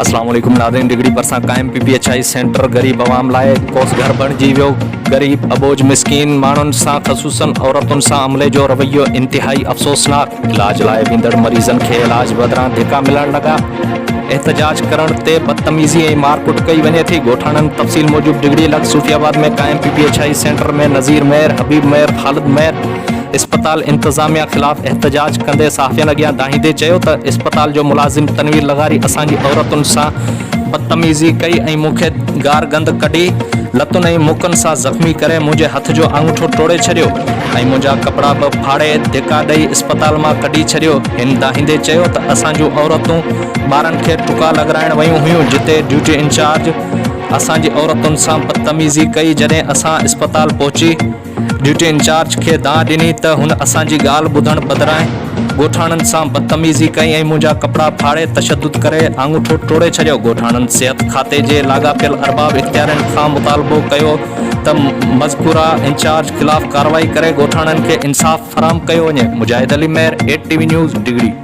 اسلام عليڪم ناظرين ڊگهڙي ڀرسان قائم P P H I centre غريب عوام لاء ڪوس گهر بڻجي ويو غريب اٻوجهه مسڪين ماڻهن سان خصوصن عورتن سان عملي جو رويو انتهائي افسوسناڪ علاج لاء ويندڙ مريضن کي علاج بدران ڌڪا ملڻ لڳا احتجاج ڪرڻ تي بدتميزي ۽ مارڪٽ ڪئي وڃي ٿي ڳوٺاڻن تفصيل موجب ڊگهڙي لڳ صوفي آباد ۾ قائم P P H I centre ۾ Nazir Mahar Habib Mahar Khalid Mahar اسپتال انتظاميا خلاف احتجاج ڪندي صحافين اڳيان دانهيندي چيو ته اسپتال جو ملازم تنوير لغاري اسان جي عورتن سان بدتميزي ڪئي ۽ مون کي گارگند ڪڍي لتن ۽ مڪن سان زخمي ڪري منهنجي هٿ جو آڱوٺو ٽوڙي ڇڏيو ۽ منهنجا ڪپڙا به ڦاڙي ڌڪا ڏئي اسپتال مان ڪڍي ڇڏيو هن دانهيندي چيو ته اسان جون عورتون ٻارن کي ٽڪا لڳرائڻ ويون هيون جتي ڊيوٽي انچارج اسان جي عورتن سان بدتميزي ڪئي جڏهن اسان اسپتال پهچي ڊيوٽي انچارج کي دانهن ڏني ته هن اسان جي ڳالهه ٻڌڻ بدران ڳوٺاڻن سان بدتميزي ڪئي ۽ منهنجا ڪپڙا ڦاڙي تشدد ڪري آڱوٺو ٽوڙي ڇڏيو. ڳوٺاڻن صحت کاتي جي لاڳاپيل ارباب اختيارين کان مطالبو ڪيو ته مذڪوره انچارج خلاف ڪارروائي ڪري ڳوٺاڻن کي انصاف فراهم ڪيو وڃي. Mujahid Ali Mehar, eight T V news, Digri.